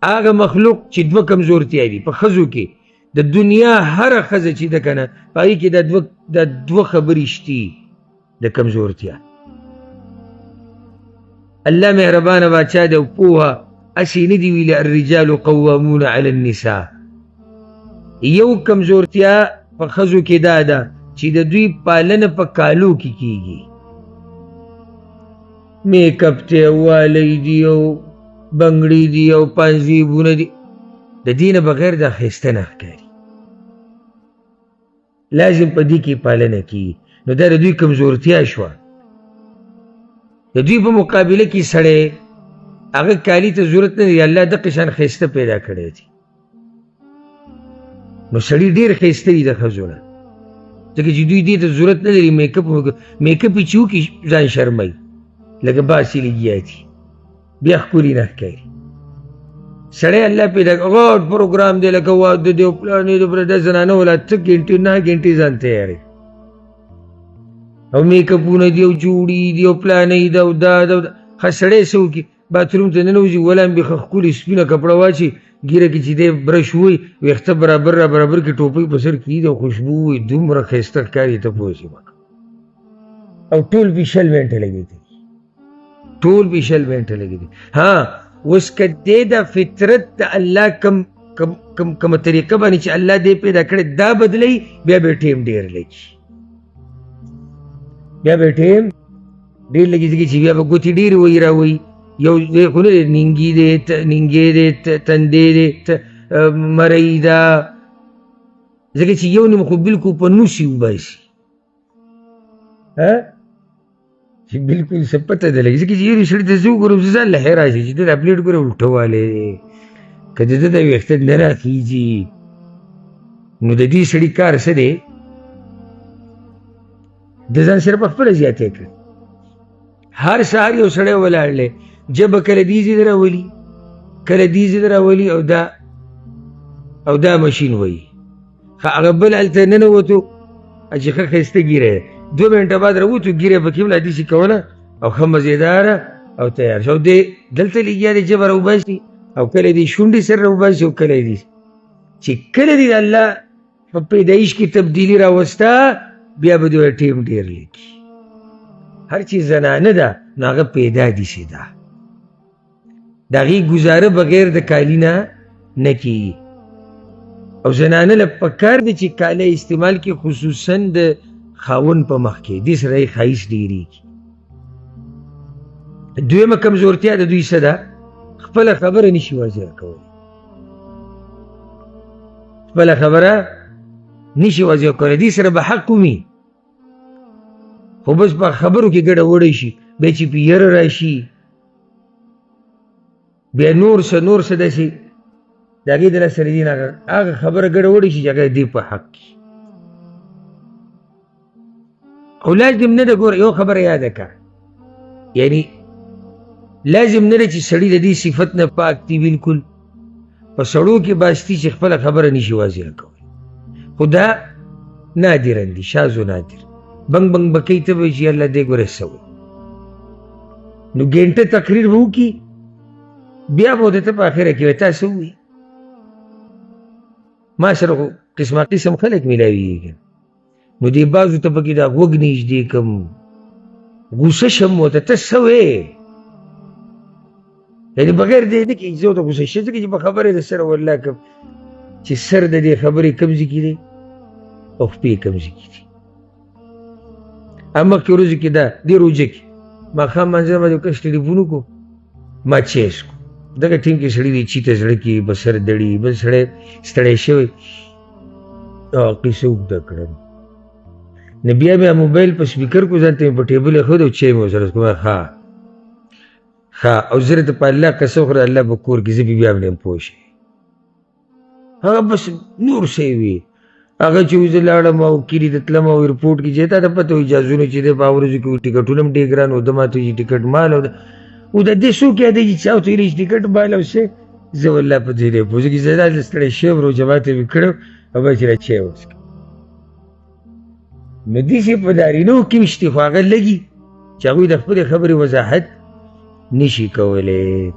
هغه مخلوق چې دوه کمزورتیا دي په ښځو کې، د دنیا هره ښځه چې ده که نه، په هغې کې دا دوه خبرې شتي د کمزورتیا. الله مهربانه باچا دی او پوهه، هسې نه دي ویلي الرجال قوامون علی النساء. یو کمزورتیا په ښځو کې دا ده چې د دوی پالنه په کالو کې کیږي، میک اپ دی، والی دی، او بنګړي دي، او پانزیبونه دي، د دې نه بغیر دا ښایسته نه ښکاري. لازم په دې کې پالنه کیږي. نو دا د دوی کمزورتیا شوه. د دوی په مقابله کې سړی هغه کالي ته ضرورت نه دی، الله دقه شان ښایسته پیدا کړی دی. نو سړي ډېر ښایسته دي د ښځو نه، ځکه چې دوی دې ته ضرورت نه لري. میک اپ یې چې وکړي ځان شرموي، لکه باسي لګیا دي، بیا ښکلي نه ښکاري. سړی الله پیدا کړی، غټ پروګرام دی، لکه واده دی او پلانې دی، دا زنانه ولا 8 ګنټې 9 ګنټې ځان تیاروي، او میک اپونه دي او جوړې دي او پلانې ده او دا ده او دا. ښه سړی څه وکړي؟ باتروم ته ننوځي، ولا هم بې ښه ښکلې سپینه کپړه واچوي، ږیره کې چې دی برش ووهي، ویښته برابر را برابر کړي، ټوپۍ په سر کې ایږدي او خوشبو ووهي، دومره ښایسته ښکاري ته پوه شې مه. او ټول پې 20 منټه لګېدلي، ټول پې 20 منټه لګېدلي. ها اوس که دی د فطرت د الله کومه طریقه باندې چې الله دی پیدا کړی دا بدلوي، بیا به یې ټایم ډېر لګي، بیا به یې ټایم ډېر لګي، ځکه چې بیا به ګوتې ډېرې وهي راوهي. یو دی خو نه دی، نینګي دی، نینګی دی، تندې دی، مرۍ ده، ځکه چې یو نیم خو بالکل په نوسي وباسي، ها چې بالکل څه پته نه لګي. ځکه چې یو سړي ته زه وګورم، زه ځان له حیران شم چې ده دا پلیټ ګوره الټوالی دی، که د ده دا ویښته نه راخیږي، نو د دې سړي کار څه دی؟ د ځان سره په خپله زیاتی کړی. هر سهار یو سړی ولاړ دی، ژبه کله دې ځای ته راولي، کله دې ځای ته راولي، او دا ماشین وایي. ښه هغه بل هلته ننوتو چې ښه ښایسته ږیره ده، 2 منټه بعد راووتو، ږیره یې پکې هم لا داسې کوله او ښه مزېداره او تیار شو. او دی دلته لګیا دی ژبه راوباسي، او کله دې شونډې سره راوباسي، او کله دې چې کله دې د الله په پیدایش کې تبدیلي راوسته، بیا به دې ټایم ډېر لګي. هر چې زنانه ده نو هغه پیدا داسې ده، د هغې ګزاره بغیر د کالي نه نه کېږي. او زنانه له پکار دی چې کالی استعمال کړي، خصوصا د خاوند په مخ کې، دې سره یې ښایست ډېرېږي. دویمه کمزورتیا د دوی څه ده؟ خپله خبره نشي واضح کولی، خپله خبره نشي واضح کولی. دې سره به حق ومي، خو بس په خبرو کې ګډه وډه شي، بیا چې په یره راشي، بیا نور څه نور څه داسې د هغې د لاسه سره دي، هغه خبره ګډه وډه شي چې هغه دې په حق کې. او لازم نه ده، ګوره یو خبره یاده کړه، یعنی لازم نه ده چې سړی د دې صفت نه پاک دی بالکل. په سړو کې باستی چې خپله خبره نشي واضح کولی، خو دا نادراً دي، شاذ و نادر. بنګ بنګ به کوي، ته به چې الله دې ګوره څه وایي. نو ګنټه تقریر به وکړي، بیا به ورته په اخره کې وایي تا څه ووایي؟ ما سره خو قسمه قسم خلک میلاویږي. نو دې بعضو ته پکې دا غوږ نږدې کړم، غوسه شم ورته، ته څه وایې؟ یعنې بغیر دې نه کېږي زه ورته غوسه شم، ځکه چې په خبره یې سره والله کوم چې سر د دې خبرې کوم ځای کې دی او خپې کوم ځای کې دي. مخکې ورځو کې دا دې روژه کې ماښام مانځه باندې یو کس ټلیفون وکړو، ما چیس کړو. دغه ټیم کې سړی دی چي ته زړه کې په سر دړي، بل سړی ستړی شوی، او قصه اوږده کړم. نو بیا مې موبایل په سپیکر کو، ځان ته مې په ټیبل ایښود او چای مې ورسره وڅښو. ښه ښه، او زه درته په الله قسم خورم، الله په کور کې زه پرې بیا هم نه یم پوه شوی. هغه بس نور څه یې وي. هغه چې زه لاړم او کلي ته تلم او ایرپورټ کې چې تا ته پته وي جهازونو چې دی په هغه ورځو کې ټکټونه هم ډېر ګران وو، ده ما ته ویل چې ټکټ مال او او د دې څوک یادوي چې چا ورته ویلي چې ټکټ مال او څه؟ زه والله په دې نه پوه شوم، زه داسې ستړی شوی یم، روژه ماتی مې کړی او بس چې را چای وڅښم. نو داسې په نارینو کې هم شته، خو هغه لږي چې هغوی د خپلې خبرې وضاحت نشي کولی.